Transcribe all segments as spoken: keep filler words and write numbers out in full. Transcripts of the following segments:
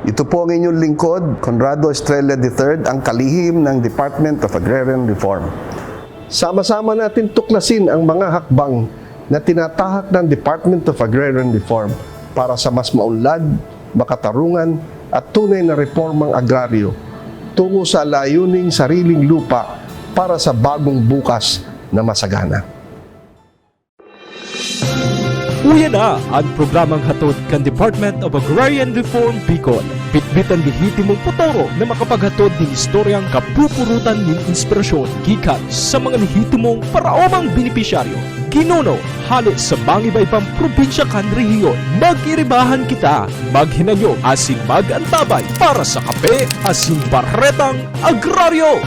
Ito po ang inyong lingkod, Conrado Estrella the third, ang kalihim ng Department of Agrarian Reform. Sama-sama natin tuklasin ang mga hakbang na tinatahak ng Department of Agrarian Reform para sa mas maunlad, makatarungan at tunay na reformang agraryo tungo sa layuning sariling lupa para sa bagong bukas na masagana. Uya na an programang hatod kan Department of Agrarian Reform Bicol. Bitbit an lehitimong potoro na makapaghatod nin istoryang kapupurutan nin inspirasyon gikan sa mga lehitimong paraomang benepisyaryo, ginuno, hale sa mangiba-ibang probinsya kan rehiyon. Mag-iribahan kita, maghinanyog asin mag-antabay para sa Kape asin Baretang Agraryo!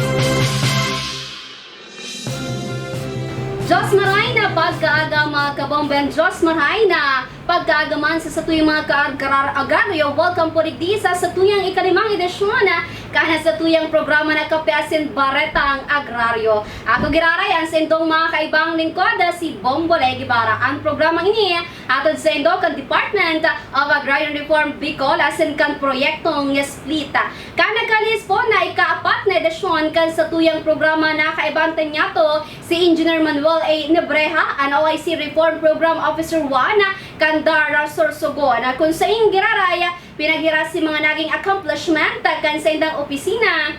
Diyos maray na pagkaaga, mga kabomben. Diyos maray na pagkaaga man sa satuyang mga kaargarar agaryo. Welcome po digdi sa satuyang ikalimang edisyon na kana satuyang programa na Kape asin Baretang Agraryo. Ako giraray ang sindong mga kaibang lingkod, si Bombo Lay Guevara. Ang programang ini hatod saindo kan Department of Agrarian Reform Bicol asin kan proyektong SPLIT. Kan nagkalis po na ikaapat na edisyon kan satuyang programa na kaibahan ta niyato si Engineer Manuel A. Nebreha, an O I C Reform Program Officer one kan DAR Sorsogon, kun saing giraray pinaghiras si mga naging accomplishment kan saindang opisina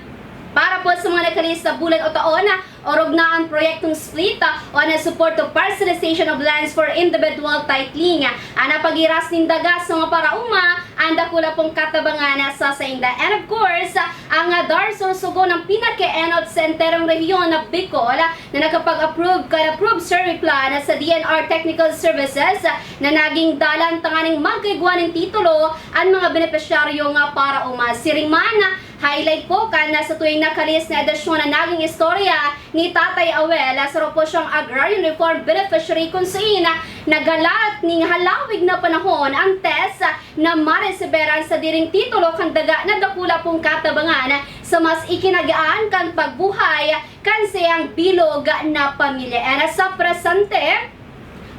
para po sa mga nagkalis na bulan o taon, orog na an proyektong SPLIT o an Support to Parcelization of Lands for Individual Titling. An napaghiras nin daga sa mga paraoma, an dakula pong katabangan sa sainda. And of course, ang DAR Sorsogon ang pinakaenot sa enterong rehiyon na Bicol na nakapag-approve kan approved survey plan sa D N R Technical Services na naging dalan tanganing magkaigwa nin titulo an mga benepisyaryo nga paraoma. Siring man, highlight po kan satuyang nakalis na edisyon na naging istorya ni Tatay Awel, saro po siyang agrarian reform beneficiary kun sain naghalat ning halawig na panahon ang test na maresiberan sa diring titulo kan daga na dakula pong katabangan sa mas ikinagaan kan pagbuhay kan saiyang bilog na pamilya. And sa presente,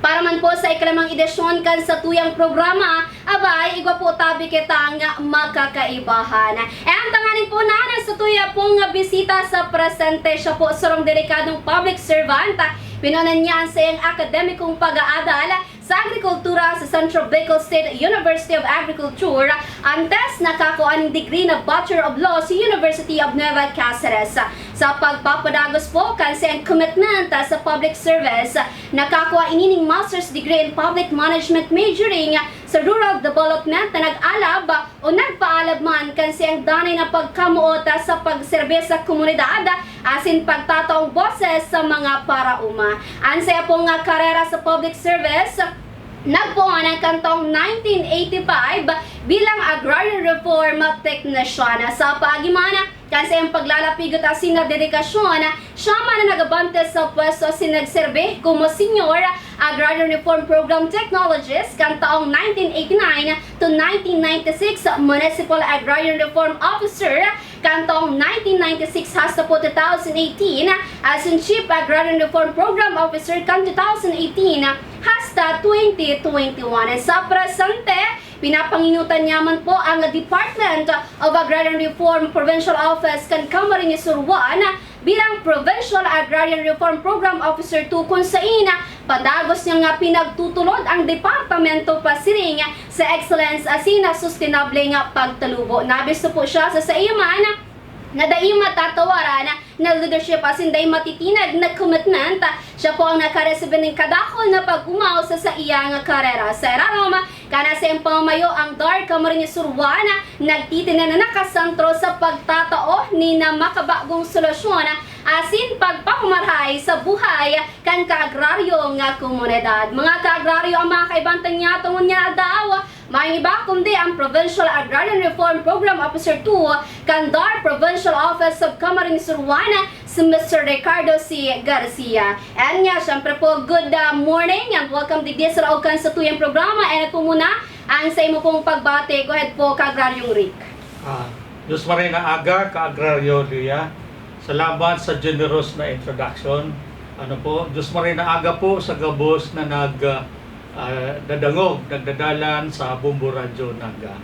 para man po sa ikalimang edisyon kan satuyang programa, abay, igwa po tabi kitang makakaibahan. And tanganing po na, na satuya pong bisita sa presente, siya po sarong delikadong public servant. Pinunan niya ang saiyang akademikong pag-aadal sa agrikultura sa Central Bicol State University of Agriculture, antes nakakua nin degree na Bachelor of Laws sa University of Nueva Caceres. Sa pagpapadagos po kan saiyang commitment sa public service, nakakua ini nin Master's Degree in Public Management majoring sa Rural Development na nag-alab o nagpaalab man kan saiyang danay na pagkamoot sa pagserbi sa komunidad asin pagtataong boses sa mga paraoma. An saiya pong karera sa public service, nagpoon kan taong nineteen eighty-five bilang agrarian reform technician. Sa paagi man kan saiyang paglalapigot asin na dedikasyon, siya man an nag-abante sa pwesto asin nagserbi komo Senior Agrarian Reform Program Technologist kan taong nineteen eighty-nine to nineteen ninety-six, Municipal Agrarian Reform Officer kan taong nineteen ninety-six hasta po two thousand eighteen, asin Chief Agrarian Reform Program Officer kan two thousand eighteen hasta twenty twenty-one. Sa presente, pinapanginutan niya man po ang Department of Agrarian Reform Provincial Office kan Camarines Sur one bilang Provincial Agrarian Reform Program Officer two, kun sain padagos niya nga pinagtutulod ang departamento pasiring sa excellence asin na sustenable nga pagtalubo. Nabisto po siya sa saiya man na dai matatawaran na leadership asin dai matitinag na commitment. Siya po ang nakaresibi nin kadakul na pag-omaw sa saiyang karera. Sa irarom kan saiyang pamamayo, ang DAR Camarines Sur one nagtitinan na nakasentro sa pagtatao nin makabagong solusyon asin pagpapamarahay sa buhay kan kaagraryo nga komunidad. Mga kaagraryo, ang mga kaibahan ta niyato ngunyan aldaw, mayo iba kundi ang Provincial Agrarian Reform Program Officer two kan DAR Provincial Office of Camarines Sur one, si Mister Ricardo C. Garcia. And nga, syempre po, good, uh, morning and welcome digdi sa laog kan satuyang programa. And ito muna ang sa imo pong pagbati. Go ahead po, Kaagraryong Rick. Ah, Diyos maray na aga, Kaagraryo Lea. Salamat sa generous na introduction. Ano po, Diyos maray na aga po sa gabos na nag, ah, ah, dadangog, nagdadalan sa Bombo Radyo Naga.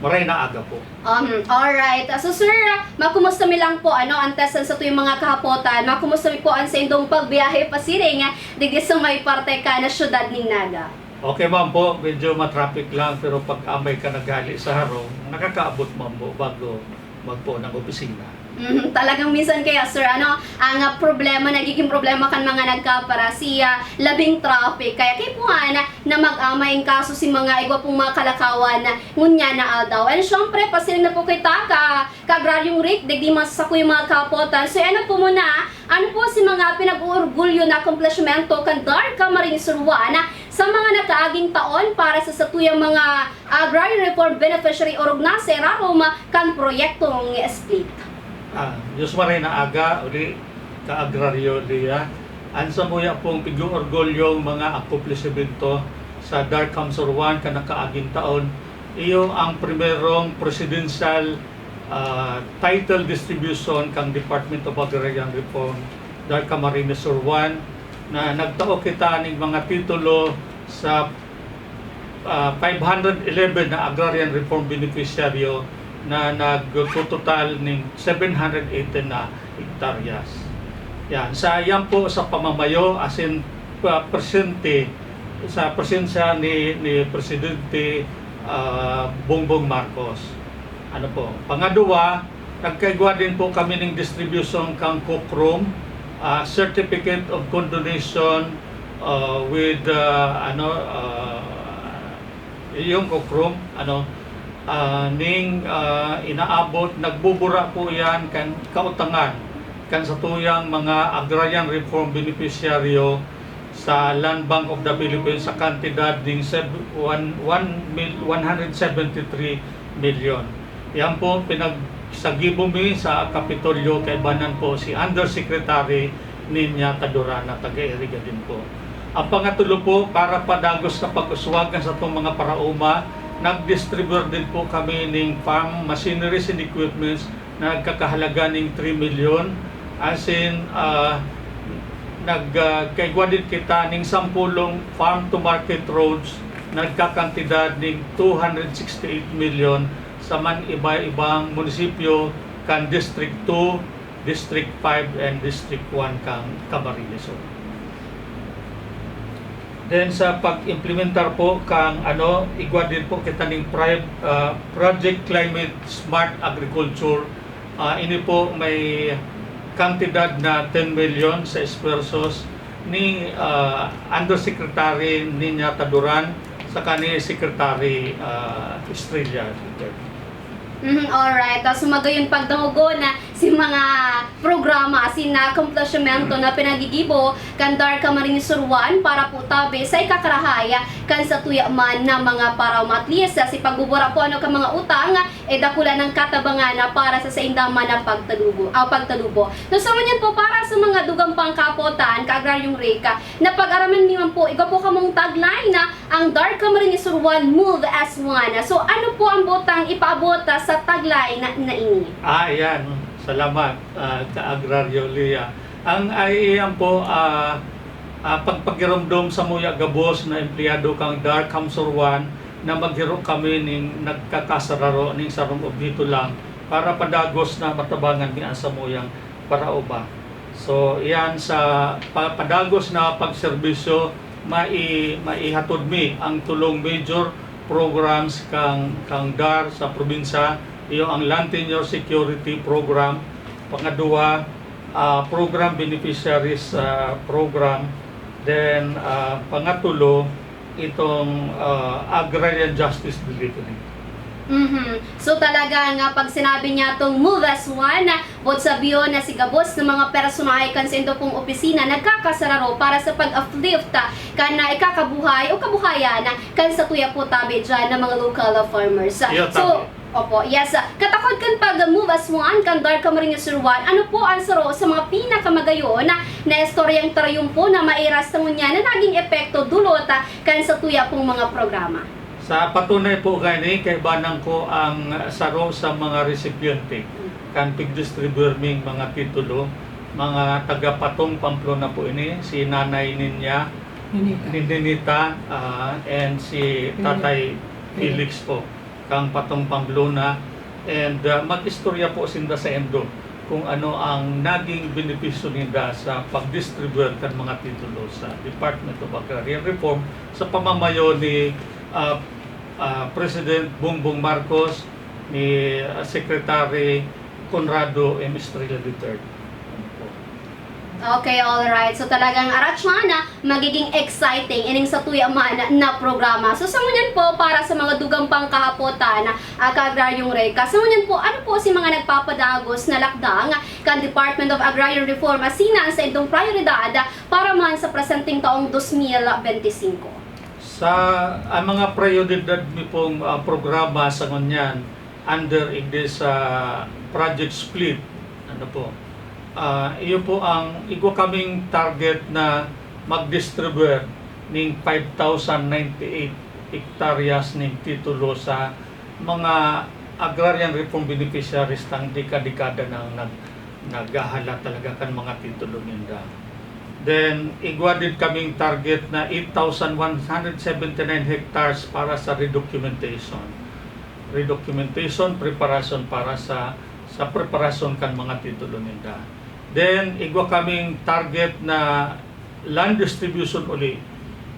Maray na aga po. Um, alright. So sir, makumusta mi lang po, ano, antes sa tuyong mga kahapotan, makumusta mi po ang saindong pagbiyahe pasiring digdi sa may parte ka na syudad ning Naga? Okay man po, medyo matraffic lang, pero pag amay ka naghali sa harong, nakakaabot man po bago magpo ng opisina. Mhm, talagang minsan kaya, sir, ano, ang ah, problema, nagiging problema kan mga nagkapara, siya labing traffic. Kaya kaipuhan na mag-amay in kaso si mga igwa pong mga kalakawan na ngunyan na aldaw. And syempre, pasiring na po kita ka, ka Agraryong Rick, digdi man sa sakuyang mga kahapotan. So, ano po muna, ano po si mga pinag-uorgulyo na akomplishmento kan DAR Camarines Sur One sa mga nakaaging taon para sa satuyang mga Agrarian Reform Beneficiary orog na sa irarom kan proyektong split? Ah, Diyos maray na aga, uli ka agraryo diya. Ang samuya pong pig-oorgulyong mga akomplisiminto sa DAR CamSur One kan nakaaging taon, iyo ang primerong presidential ah, title distribution kang Department of Agrarian Reform, DAR Camarines Sur One, na nagtao kita ning mga titulo sa ah, five hundred eleven na agrarian reform beneficiaryo na nagtototal ning seven hundred eighteen na hektaryas. Yan. Sa yan po sa pamamayo, as in, pa, presente, sa presensya ni, ni Presidente ah, Bongbong Marcos. Ano po? Pangaduwa, nagkaigwa din po kami ng distribution kang COCROM, ah, Certificate of Condonation ah, with ah, ano ah, yung COCROM, ano ah, ning ah, inaabot, nagbubura po yan kan kautangan kan satuyang mga agrarian reform beneficiaryo sa Land Bank of the Philippines sa kantidad ning seb- one- one mil- one hundred seventy-three million. Yan po, pinagsagibo mi sa Kapitolyo, kaibanan po si Undersecretary Niña Taduran na taga-Iriga din po. Ang pangatulo po, para padagos na pag-uswag kan satong mga paraoma, nag-distribute din po kami ning farm machineries and equipments na nagkakahalaga ning three million. As in, ah, nag, ah, kaigwa din kita ning sampulong farm to market roads na nagkakantidad ning two hundred sixty-eight million sa man iba-ibang munisipyo kan District two, District five, and District one kan Camarines Sur. Then sa pag-implementar po kang ano, igwa din po kita ning pri- ah, Project Climate Smart Agriculture. Ah, ini po may kantidad na ten million sa esfuerzos ni ah, Undersecretary Niña Taduran saka ni Secretary ah, Estrella. Mhm, alright. Ah, so magayon pagdangogon na si mga programa, asin na akomplishmento na pinagigibo kan DAR Camarines Sur One para po tabi sa ikakarahay kan satuya man na mga paraoma. At least, ah, si pagbubura po ano kan mga utang, eh, dakula ng katabangan na para sa sainda man na pagtalubo, ah, pagtalubo. So, sa ngunyan po, para sa mga dugang pang kapotan, ka Agraryong Rick, ah, napag-araman niyo man po, igwa po kamong tagline na ang DAR Camarines Sur One Move as One. So, ano po ang butang ipaabot, ah, sa tagline na, na ini? Ah, yan. Salamat, ah, ka Agraryo Lea. Ang I E M po, ah, ah, pagpagiromdom sa muya gabos na empleyado kang DAR CamSur One na maghiro kami ning nagkakasararo ning sarong obheto lang para padagos na matabangan mi ang samuyang paraoma. So, iyan sa pa- padagos na pagserbisyo, mai, maihatod mi ang tulong major programs kang, kang DAR sa probinsya, iyo ang Land Tenure Security Program, pangadwa, ah, Program Beneficiaries ah, Program, then ah, pangatulo, itong ah, Agrarian Justice Delivery. Mhm. So talaga nga pag sinabi niya tong Move as One, bot sa biyo na si gabos na mga personahe kan sa indo pong opisina nagkakasararo para sa pag-uplift kan na ikakabuhay o kabuhayan kan sa tuya po tabi dyan na mga local farmers. Iyo, So, tabi. Opo, yes. Katakod kan pag-move as one kan DAR Camarines Sur One, ano po ang saro sa mga pinakamagayon na, na istoryang tarayumpo na mairas sa ngunyan na naging epekto dulot kan sa tuya pong mga programa? Sa patunay po gani, kaibanan ko ang saro sa mga resipiente kan pigdistribuyar ming mga titulo, mga taga Patong, Pamplona po ini, si Nanay Ninya, Ninita. Ninita, ah, and si Tatay Felix po. Ang patong Pamplona, and, ah, mag-istorya po sinda saindo kung ano ang naging benepisyo ninda sa pag-distribute kan mga titulo sa Department of Agrarian Reform sa pamamayo ni, ah, ah, President Bongbong Marcos, ni, ah, Secretary Conrado M. Estrella the third. Ano po? Okay, all right. So talagang arat siya na magiging exciting ining satuya man na programa. So sa ngunyan po, para sa mga dugang pang kahapotan, ah, Ka-Agraryong Rey, sa ngunyan po, ano po si mga nagpapadagos na lakdang kan Department of Agrarian Reform asina an saindong prioridad para man sa presenteng taong dos mil benti singko? Sa, ang mga prioridad mi pong, ah, programa sa ngunyan under igdi sa Project Split, ano po, ah, iyo po ang igwa kaming target na mag-distribute ning five thousand ninety-eight hektaryas ning titulo sa mga agrarian reform beneficiaries tang deka-dekada nang nag-, naghahala talaga kan mga titulo ninda. Then, igwa din kaming target na eight thousand one hundred seventy-nine hectares para sa redocumentation. Redocumentation, preparasyon para sa, sa preparasyon kan mga titulo ninda. Then, igwa kaming target na land distribution uli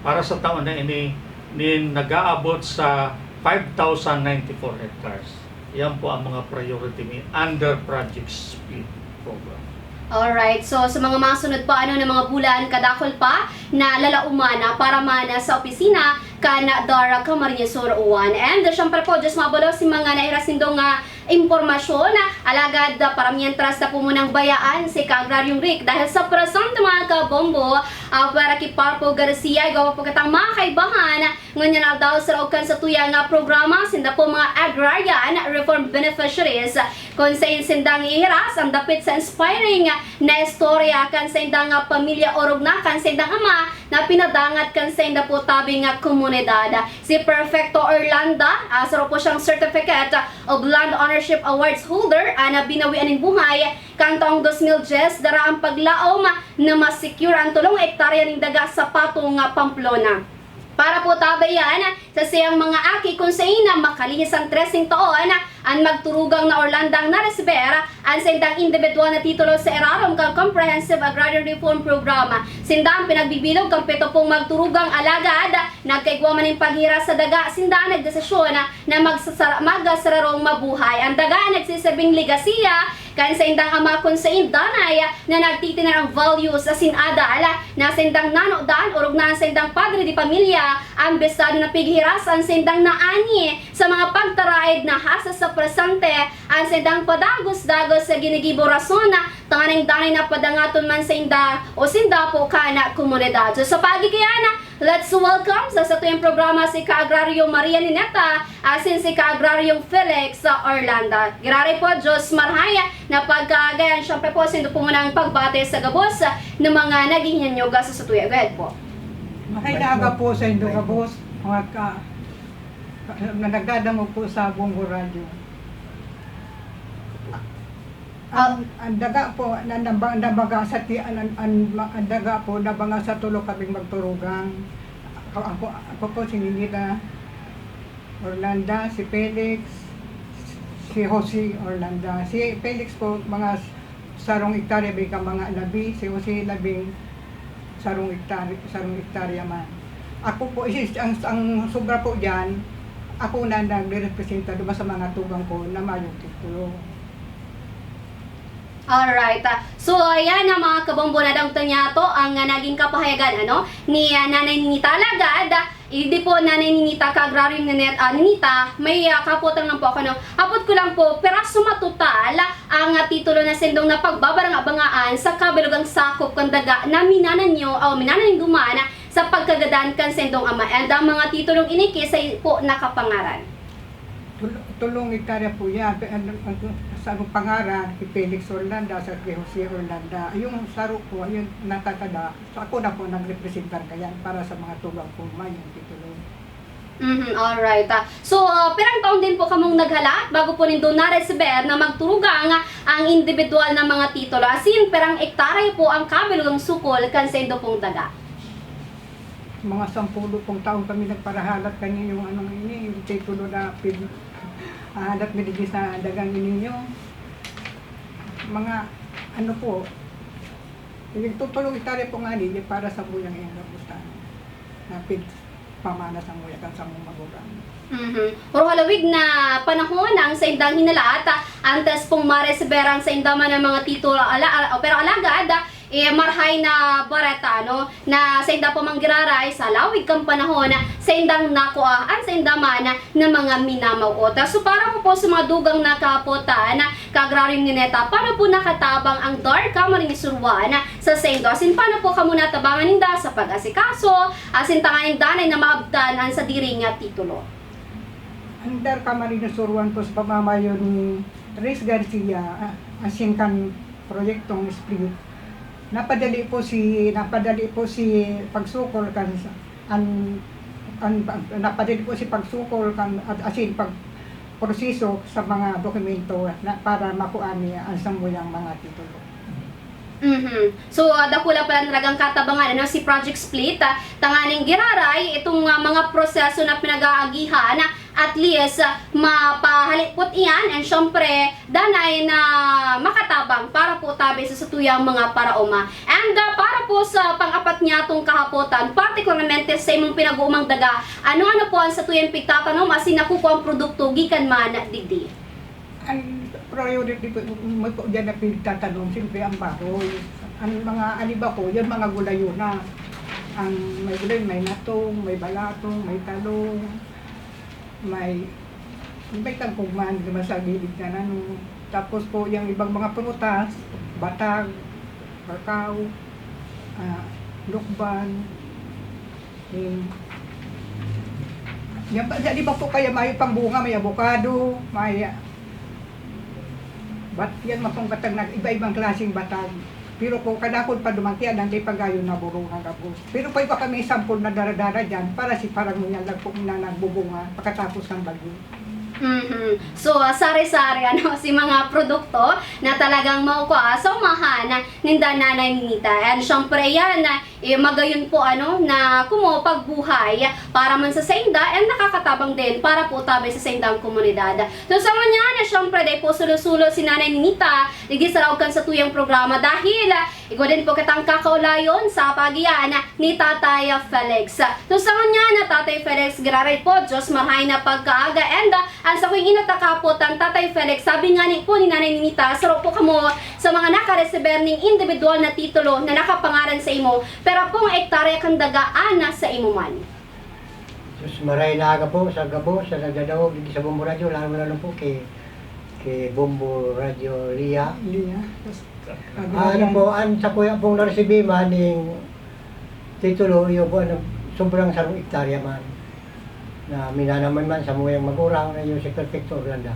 para sa taon na ini nin nag-aabot sa five thousand ninety-four hectares. Yan po ang mga priority mi under Project Split program. Alright, so sa mga masunod pa ano na mga bulan, kadakol pa na lalauman na para man sa opisina kan DARA Camarines Sur one. And syempre po, Diyos mabalos si mga nahiras nindo nga impormasyon. Alagad, ah, para mientras na po munang bayaan si Ka-Agraryong Rick dahil sa presente, mga kabombo, ah, para ki Parpo Garcia, igwa pa po kitang mga kaibahan ngunyan aldaw sa laog kan satuya nga programa, sinda po mga agrarian reform beneficiaries, kun sain sindang ihiras ang dapit sa inspiring na istorya kan saindang pamilya orog na kan saindang ama na pinadangat kan sainda po tabing nga komunidad. Si Perfecto Orlanda, ah, saro po siyang Certificate of Land Ownership Awards holder, ah, na binawian nin buhay kan taong dos mil dyes, dara ang paglaom na ma-secure ang tolong hektarya nin daga sa Patong, ah, Pamplona. Para po tabayan sa saiyang mga aki kun sain na makalihis ang treseng taon, an magturugang na Orlanda ang naresibir an saindang indibidwal na titulo sa irarom kan Comprehensive Agrarian Reform Program. Sinda an pinagbibilog kan pito pong magturugang alagad nagkaigwa man nin paghiras sa daga, sinda an nagdesisyon na magsasara-, magsararong mabuhay. An daga an nagsiserbing legasiya kan saindang ama kun sain danay na nagtitinar ang values asin adal na saindang nanodan, orog na an saindang padre de pamilya, ambisado na pighiras an saindang naani sa mga pagtaraed na hasta sa presente an saindang padagos-dagos sa ginigibo, rason na tanganing danay na padangaton man sainda o sinda po kan komunidad. So, sa paagi kaiyan, let's welcome sa satuyang programa si Ka-Agraryo Maria Nineta asin si Ka-Agraryong Felix Orlanda. Giraray po, Diyos marhay na pagkaagayan, syempre po, saindo po munang pagbati sa gabos na mga naghihinyog sa satuya. Go ahead po. Maray na aga po saindo gabos, mga ka, ka, na nagdadangog po sa Bongo Radyo. Ang, ang daga po, na, naba-, nabaga sa ti-, an, an, an, ang daga po, nabaga sa tulo kaming magturugang. Ako, ako, ako po si Ninita Orlanda, si Felix, si Jose Orlanda. Si Felix po, mga sarong hektarya, bika mga labi, si Jose labing sarong hektarya, sarong hektarya man. Ako po, is, ang, ang sobra po dyan, ako na nagre-representa doon sa mga tugang ko na mayong titulo. Alright. Ah, so, ayan na, mga kabombo, nadamtan niya to ang, ah, naging kapahayagan, ano, ni, ah, Nanay Ninita. Alagad, ah, hindi po, Nanay Ninita, Ka-Agraryong Ninit-, ah, Ninita, may, ah, kaputang lang po ako, no? Hapot ko lang po, piraso matotal ang, ah, titulo na sindong napagbabaranga-bangaan sa kabilugang sakop kan daga na minananyo o minananingduman sa pagkagadan kan sindong ama. And ang mga titulong ini kisay po nakapangaran. Tul-, tulong hektarya po yan. Pe-, ano, ang, sa pangaran, kay Felix Orlanda, sa kay Jose Orlanda. Yung saro po, yung natatada, so ako na po nagrepresentar kaya para sa mga tugang po mayong titulo. Mhm, alright. Ah, so, ah, pirang taon din po kamong naghalat bago po nindo naresibir na magturugang ang indibidwal na mga titulo? Asin, pirang hektarya po ang kabilugang sukol kan saindo pong daga? Mga sampulo pong taon kami nagparahalat kanya yung anong ini, yung titulo na pin-, Hahalat mi digdi sa dagang ini niyo. Mga ano po, nagtutulong hektarya po ngani, di para sa buyang iyang rambutan. Napid pamana sa nguya kan sa mga magurang. Mhm. Pero halawig na panahon ang saindang hinalaat, ah, antes pong maresibera ang sainda man ang mga titulo ala, ala, pero alagad, ah, eh, marhay na bareta, ano, na sainda pa man giraray sa lawig kan panahon, saindang nakua an sainda man na mga minamawot. So, para po, po sa mga dugang na kapotan, Ka-Agraryong Nineta, paano po nakatabang ang DAR Camarines Sur One sa saindo? Asin paano po kamo natabangan ninda sa pag-asikaso? Asin tanganing danay na maabtan an sadiri nga titulo. Ang DAR Camarines Sur One po sa pamamayo ni Reyes Garcia, ah, asin kan proyektong split, napadali po si, napadali po si pagsukol kan, an, an, napadali po si pagsukol kan, at asin pag proseso sa mga dokumento na para makuha niya ang samuyang mga titulo. Mhm. So, ah, dakula pala talagang katabangan, ano, si Project Split, ah, tanganing giraray itong, ah, mga proseso na pinag-aagihan, ah, at least, ah, mapahalipot iyan, and syempre, danay na makatabang para po tabi sa satuyang mga paraoma. And, ah, para po sa pang-apat niyatong kahapotan, partikularmente sa imong pinag-uumang daga, ano-ano po ang satuyang pigtatanom asin nakukuang produkto gikan man digdi? Ang priority po, may po dyan na pinagtatanom, siyempre ang baboy. Ang mga aliba ko, yan mga gulayon na. Ang may gulay, may natong, may balatong, may talong, may, may kangkong man, di ba, sa gilid na ano. Tapos po, yung ibang mga prutas, batag, kakao, ah, lukban, Hmm. Yan pa, di ba po kaya may pangbunga, may avocado, may, ah, bat-, yan mapangbatag na iba-ibang klaseng batag. Pero po, kadakod pa dumangki, ang dangkay pagayon na burong ang gabos. Pero pa iba kami sampol na dara-dara dyan, para si parang yan lang po na nagbubunga pagkatapos ng bagyo. Mhm. So, ah, sari-sari, ano, si mga produkto na talagang makukuha sa umahan na ninda Nanay Ninita. And syempre, yan, ah, eh, magayon po, ano, na kumo pagbuhay para man sa sainda and nakakatabang din para po tabi sa saindang komunidad. So, sa ngunyan, eh, syempre, dai po sulo-sulo si Nanay Ninita, digdi sa laog kan satuyang programa dahil, ah, igwa din po kitang kakaulayon sa pagiyan ni Tatay Felix. So, sa ngunyan, ah, Tatay Felix, giraray po, Diyos marhay na pagkaaga and, ah, An sakuyang inot na kahapotan, Tatay Felix, sabi ngani po ni Nanay Ninita, saro po kamo sa mga nakaresiber ning indibidwal na titulo na nakapangaran sa imo, pero pong hektarya kan daga an nasa imo man. Sus, maray na aga po sa gabos, sa nagdadangog digdi sa Bombo Radyo, lalo-lalo po kay, kay Bombo Radyo Lia. Lia. Ah, ano po, an sakuya pong naresibi man ning titulo, iyo po, ano, sobrang sarong hektarya man. Na minanaman man samuyang magurang na iyo si Perfecto Orlando.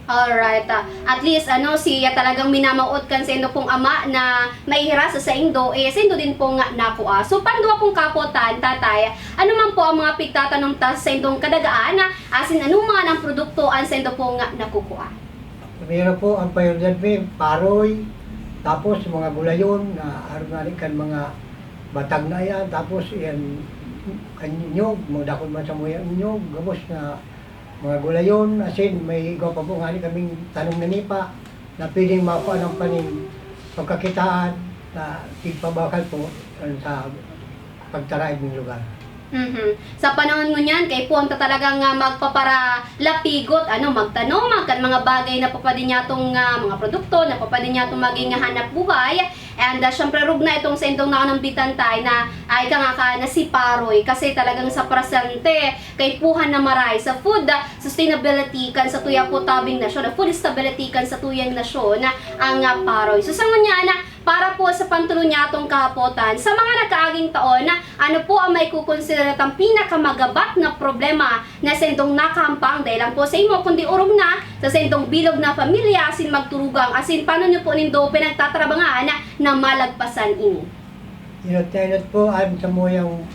Alright, ah, at least, ano, siya talagang minamawot kan saindo pong ama na maihiras sa saindo, eh, saindo din pong nakua. So, panduwa pong kapotan, tatay, ano man po ang mga pigtatanom ta sa saindong kadagaan, ah, asin ano man ang produkto an saindo pong nakukua? Primero po, ang prioridad mi, paroy, tapos mga gulayon na arog ngani kan mga batag na iyan, tapos iyan, kan nyog, magdakod man samuyang nyog, gabos na mga gulayon, asin may igwa pa po ngani kaming tanom na nipa na pwedeng makuha ng panin pagkakitaan na tigpabakal po sa pagtaraig nin lugar. Mhm. Sa panahon ngunyan, kaipuhan ta talagang, ah, magpaparalapigot, ano, magtanom, ah, kan mga bagay na papadi niyatong, ah, mga produkto, na papadi niyatong maging hanapbuhay. And, ah, syempre, rugna itong saindong naanambitan tayo na, ah, ika nga ka, na si Paroy. Kasi talagang sa presente, kaipuhan na maray sa food, ah, sustainability kan sa tuya po tabing nasyon, ah, food stability kan sa tuyang nasyon, ah, ang, ah, Paroy. So, sa ngunyan, ah, Para po sa pantulon niyatong kahapotan, sa mga nakaaging taon, ano po ang maikukonsidera tang pinakamagabat na problema na saindong nakahampang, dai lang po sa imo, kundi orog na sa saindong bilog na pamilya asin magturugang, asin paano niyo po nindo pinagtatrabangan na malagpasan ini? Inot na inot po an samuyang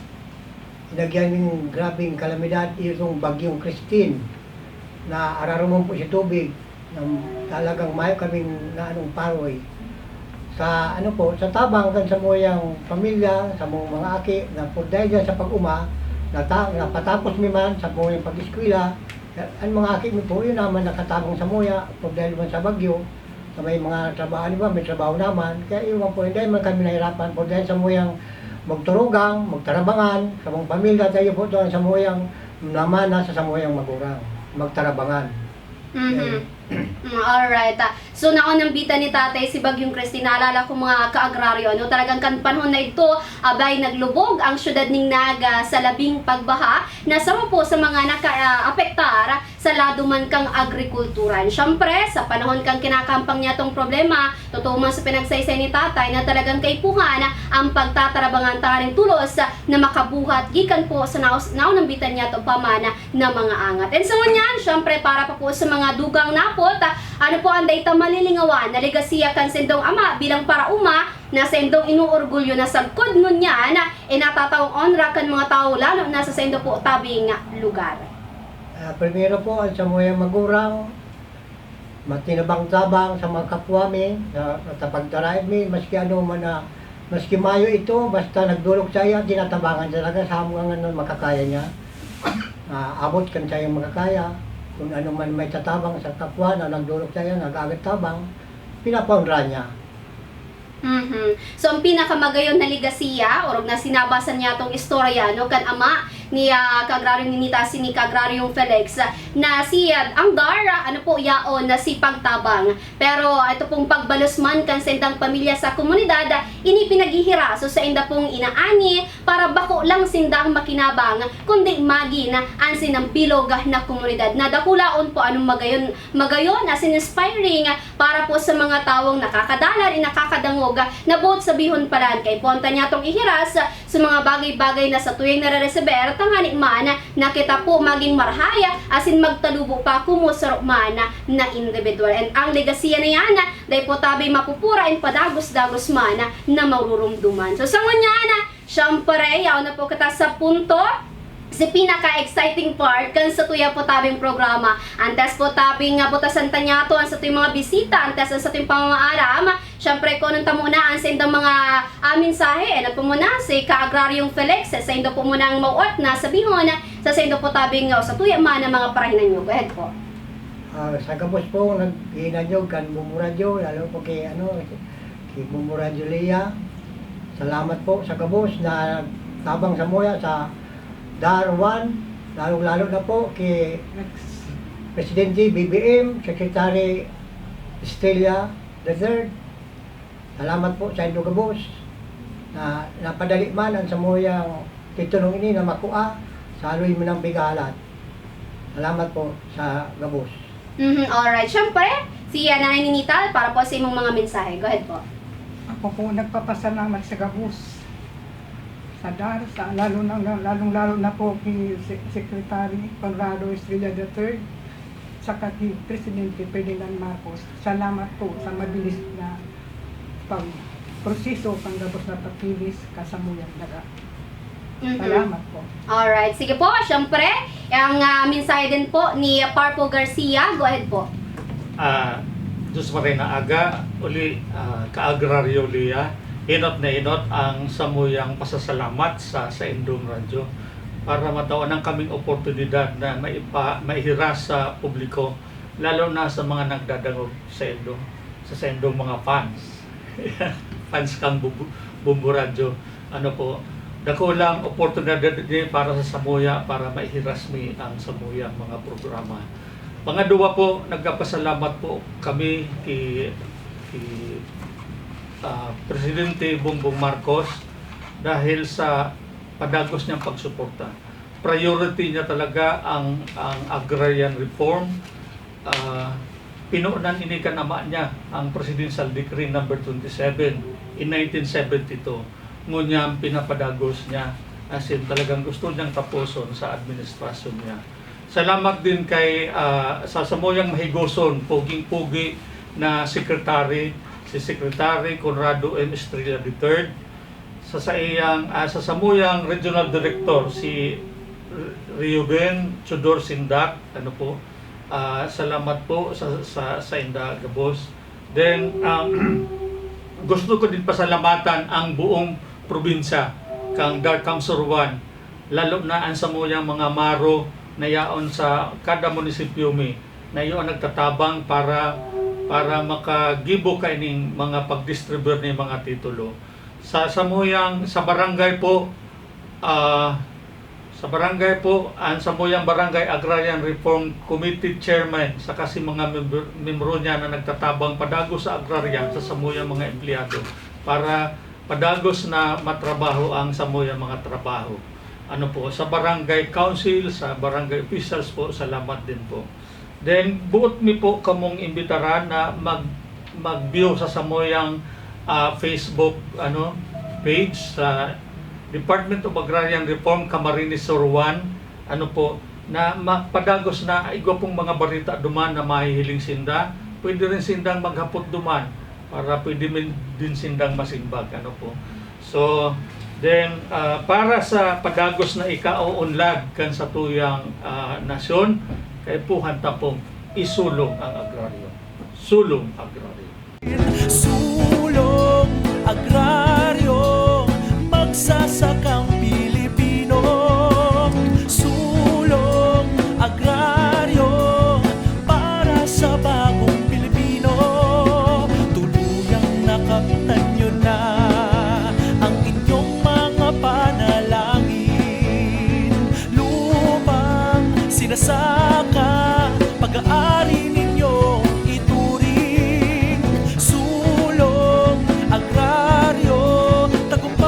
Lagyan nin grabeng kalamidad itong Bagyong Christine, na ararumon po si tubig, na talagang mayo kaming naanong Paroy. Sa ano po, sa tabang kan samuyang pamilya, samong mga aki, na por dahil dyan sa pag-uma, nata-, napatapos mi man samuyang pag-eskwela, An mga aki mi po, yun naman nakatabang samuya, por dahil man sa bagyo, sa may mga trabaho, di ba, may trabaho naman. Kaya iwan po, hindi man kami nahirapan, por dahil samuyang magturugang, magtarabangan, sa mga pamilya, tayo po doon samuyang naman nasa samuyang magurang, magtarabangan. Mhm. Mm, alright. Ah, so, naonambitan ni Tatay si Bagyong Christine. Naalala ko, mga kaagraryo, ano, talagang kan panahon na ito, abay, naglubog ang syudad ning Naga sa labing pagbaha na sama po sa mga naka-, ah, apektar sa lado man kan agrikultura. Siyempre, sa panahon kan kinakampang niya tong problema, totoo man sa pinagsaysay ni Tatay na talagang kaipuhan ang pagtatarabangan tanganing tulos na makabuhat gikan po sa naos-, naonambitan niya to paman na mga angat. And so, ngunyan, syempre, para pa po sa mga dugang napot, ah, ano po ang data malilingawan na legasiya kan sindong ama bilang paraoma na sindong inuorgulyo na sagkod ngunyan, eh, natatawong onra kan mga tawo, lalo na sa saindo po tabing lugar? Ah, primero po, ang samuyang magurang, matinabang-tabang sa mga kapwa mi, sa, sa pagdaraig mi, maski ano man na, maski mayo ito, basta nagdolok saiya, tinatabangan talaga sa amo ang ano, makakaya niya. Ah, abot kan saiyang makakaya, kung ano man may tatabang sa kapwa na nagdolok saiya, nag-aagad tabang, pinapaunra niya. Mhm. So, ang pinakamagayon na legasiya, orog na sinabasan niya tong istorya, no, kan ama ni, ah, Kaagraryong Ninita, si ni Kaagraryong Felix, ah, na si, ah, Anggar, ah, ano po, yaon na si pagtabang. Pero ito pong pagbalos man kan saindang pamilya sa komunidad, ah, ini pinaghihiraso sainda pong inaani para bako lang sindang makinabang, kundi magin, ah, an sindang bilog, ah, na komunidad. Na dakulaon po anong magayon, magayon, as in inspiring, ah, para po sa mga tawong nakakadalan, eh, nakakadangog, ah, na boot sabihon palan kay puwanta niya tong ihiras, ah, sa mga bagay-bagay na satuyang nare-reseber, tangani man na kita po magin marahay, asin magtalubo pa komo saro man na indibidwal. And ang legasiya na yan, dai po tabi mapupura in padagos-dagos man na marurumduman. So, sa ngunyan, siyempre, yaon na po kita sa punto, sa pinaka-exciting part kan satuya po tabing programa. Antes po tabing, ah, butasan ta niyato ang satuyang mga bisita, antes ang satuyang pamamaaram, siyempre, kunon ta muna ang saindang mga, ah, mensahe. Ano po muna, si Kaagraryong Felix, saindo po muna ang mauot na sabihon sa saindo po tabing, ah, satuya man ang mga parahinan nyo. Go ahead po. Ah, sa gabos po, nag-iinanyog kan Bombo Radyo, lalo po kay, ano, kay Bombo Radyo Lea. Salamat po sa gabos na tabang samuya sa Dar One, lalong-lalo na po kay Presidente B B M, Secretary Estrella the Third. Salamat po saindo gabos na napadali man an samuyang titulong ini na makua sa haloy man ng pigahalat. Salamat po sa gabos. Mhm, alright. Siyempre, si, ah, Nanay Ninita, para po sa imong mga mensahe. Go ahead po. Ako po nagpapasalamat sa gabos, sa Dar, sa, lalo na, lalong-lalo na po kay Se-, Secretary Conrado Estrella the Third, saka kay Presidente Ferdinand Marcos. Salamat po sa mabilis na pagproseso kan gabos na papilis kan samuyang daga. Mhm. Salamat po. Alright. Sige po, siyempre, ang, ah, mensahe din po ni Parpo Garcia. Go ahead po. Ah, Diyos Maria na aga, uli, ah, Kaagraryo Lea, enot na enot ang samuyang pasasalamat sa, sa indong radyo para matawan ang kaming oportunidad na maipa-, maihiras sa publiko, lalo na sa mga nagdadangog sa indo, sa, sa indong mga fans. Fans kang Bubu-, Bombo Radyo. Ano po, dakulang oportunidad ni para sa samuya, para maihiras mi ang samuyang mga programa. Pangaduwa po, nagpapasalamat po kami kay, kay, ah, Presidente Bongbong Marcos dahil sa padagos niyang pagsuporta. Priority niya talaga ang, ang agrarian reform. Ah, pinunan ini kan ama niya, ang Presidential Decree Number twenty-seven in nineteen seventy-two. Ngunyan pinapadagos niya, as in, talagang gusto niyang tapuson sa administrasyon niya. Salamat din kay, ah, sa samuyang mahigoson, puging-pugi na secretary, si Secretary Conrado M. Estrella the Third, sa saiyang, ah, sa samuyang Regional Director, si R-, Reuben Chodor Sindak, ano po, ah, salamat po sa, sa, sainda gabos. Then, um, gusto ko din pasalamatan ang buong probinsya kang Darcam Sur One, lalo na ang samuyang mga maro, na yaon sa kada munisipyo mi, na iyo ang nagtatabang para, para makagibo kaining mga pagdistribuyar nin mga titulo. Sa samuyang, sa barangay po, ah, sa barangay po, ang samuyang Barangay Agrarian Reform Committee Chairman, saka si mga membr-, membro niya na nagtatabang padagos sa agrarya, sa samuyang mga empleyado, para padagos na matrabaho ang samuyang mga trabaho. Ano po, sa barangay council, sa barangay officials po, salamat din po. Then, buot mi po kamong imbitaran na mag-, mag-view sa samuyang, ah, Facebook, ano, page sa Department of Agrarian Reform, Camarines Sur one, ano po, na ma-, padagos na igwa pong mga bareta duman na mahihiling sinda, pwede rin sindang maghapot duman para pwede min-, din sindang masimbag, ano po. So, then, ah, para sa padagos na ikaoonlag kan satuyang, ah, nasyon, kaipuhan ta pong isulong ang agraryo. Sulong agraryo. Sulong agraryo, magsasakang Pilipino. Sulong agraryo, para sa bagong Pilipino. Tuluyang nakamtan nyo na ang inyong mga panalangin. Lupang sinasaka, pag-aari ninyong ituring. Sulong agraryo, tagumpay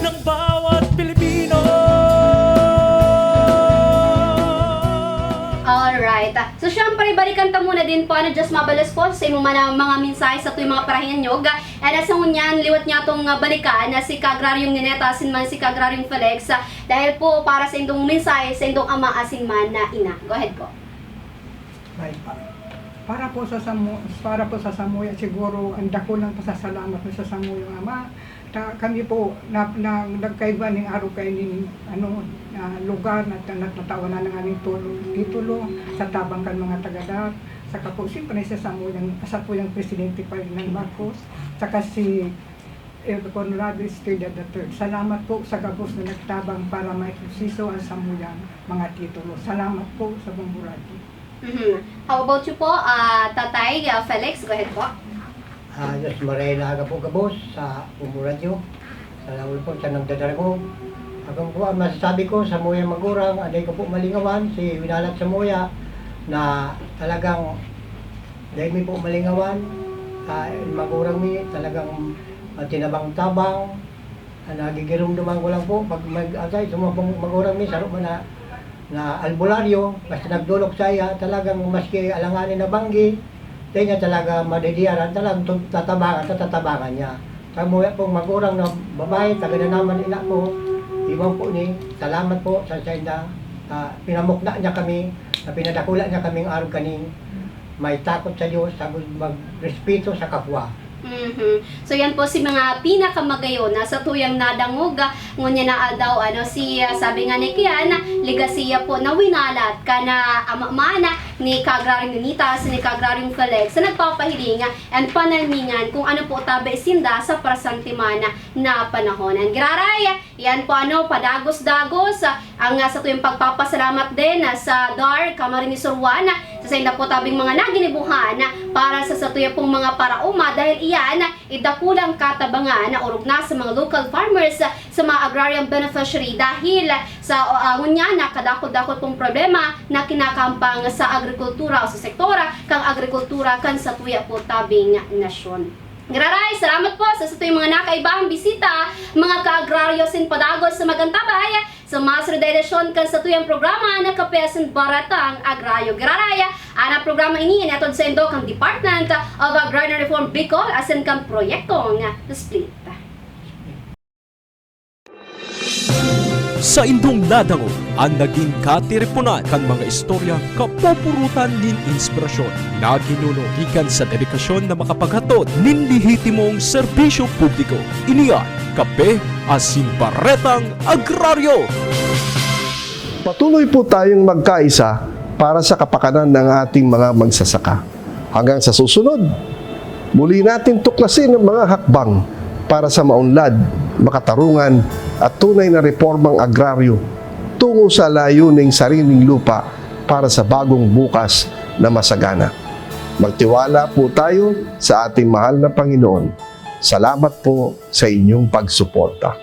ng bawat Pilipino. Alright. So, syempre, balikan ta muna din po, ano, Jess Mabalos po, sa imo man ang mga mensahe sa tuwing mga parahinyog. And sa ngunyan, liwat niya itong, ah, balikan na si Kaagraryong Nineta asin man si Kaagraryong Felix, ah, dahil po para sa indong mensahe, sa indong ama asin man na ina. Go ahead po. Right pa. Para po sa samu-, para po sa samuya, siguro, ang dakulang pasasalamat na sa samuyang ama. Ta-, kami po, na, na, nagkaiba ning araw kay ning, ano, ah, lugar na, na natatawan na ng aming tulo, titulo sa tabang kan mga taga-DAR. Saka po, siyempre, sa samuyang, sa po yung presidente pa rin ng Marcos, saka si, eh, Conrado Estrella the third. Salamat po sa gabos na nagtabang para maiproseso ang samuyang mga titulo. Salamat po sa buong burati. Mhm. How about you po, ah, Tatay, ah, Felix? Go ahead po. Ah, Diyos maray na aga po gabos sa Pumbo Radyo. Sa laul po sa nagdadaragog. Ako po, ang masasabi ko sa samuyang magurang, aday ko po malingawan, si Winalat Samuya, na talagang dahil mi po malingawan, ah, magurang mi, talagang, ah, tinabang-tabang, ah, nagigirumduman ko lang po, pag mag-, atay, sa mga pang-, magurang mi, saro man na, na albularyo, basta nagdolok sa iya, talagang maski alanganin na banggi, di niya talaga madidiyaran, talagang tu-, tatabangan, tatatabangan niya. Sa mga pong magurang na babae, taga na naman ina po, iwan po ni, salamat po sa, sa inda, ah, pinamukda niya kami, na pinadakula niya kaming arog kaning may takot sa Diyos, sagud magrespeto sa kapwa. Mhm. So, yan po si mga pinakamagayon na sa tuyang nadangog, ah, ngunyan na aldaw, ano, si, ah, sabi nga ni Kian, ligasiya po na winalat kan, ah, ama man ni Kaagraryong Ninitas, ni Kaagraryong Felix, na nagpapahiling, ah, and panalmingan kung ano po tabi sinda sa parasantiman na panahon. And giraray, Yan po, ano, padagos-dagos, ah, ang, ah, satuyang pagpapasalamat din, ah, sa DAR Camarines Sur one, ah, sa sainda po tabing mga naginibuhan, ah, para sa satuya pong mga paraoma, dahil iyan, ah, idakulang katabangan na orog na sa mga local farmers, ah, sa mga agrarian beneficiary, dahil, ah, sa, ah, ngunyan na kadakul-dakul pong problema na kinakampang sa agrikultura o sa sektor, ah, kang agrikultura kan satuya po tabing nasyon. Giraray, salamat po sa satuyang mga nakaibahang bisita, mga kaagraryo, asin padagos sa magantabay sa masunod na edisyon kan satuyang programa na Kape asin Baretang Agraryo. Giraray, ang programa ini inatod saindo kan Department of Agrarian Reform Bicol asin kan Proyektong SPLIT. Saindong nadangog an nagin katiriponan kan mga istoryang kapupurutan nin inspirasyon na ginuno gikan sa dedikasyon na makapaghatod nin lehitimong serbisyo publiko. Ini an Kape asin Baretang Agraryo. Patuloy po tayong magkaisa para sa kapakanan ng ating mga magsasaka. Hanggang sa susunod, muli natin tuklasin ang mga hakbang para sa maunlad, makatarungan at tunay na reformang agraryo. tungo sa layuning sariling lupa para sa bagong bukas na masagana. Magtiwala po tayo sa ating mahal na Panginoon. Salamat po sa inyong pagsuporta.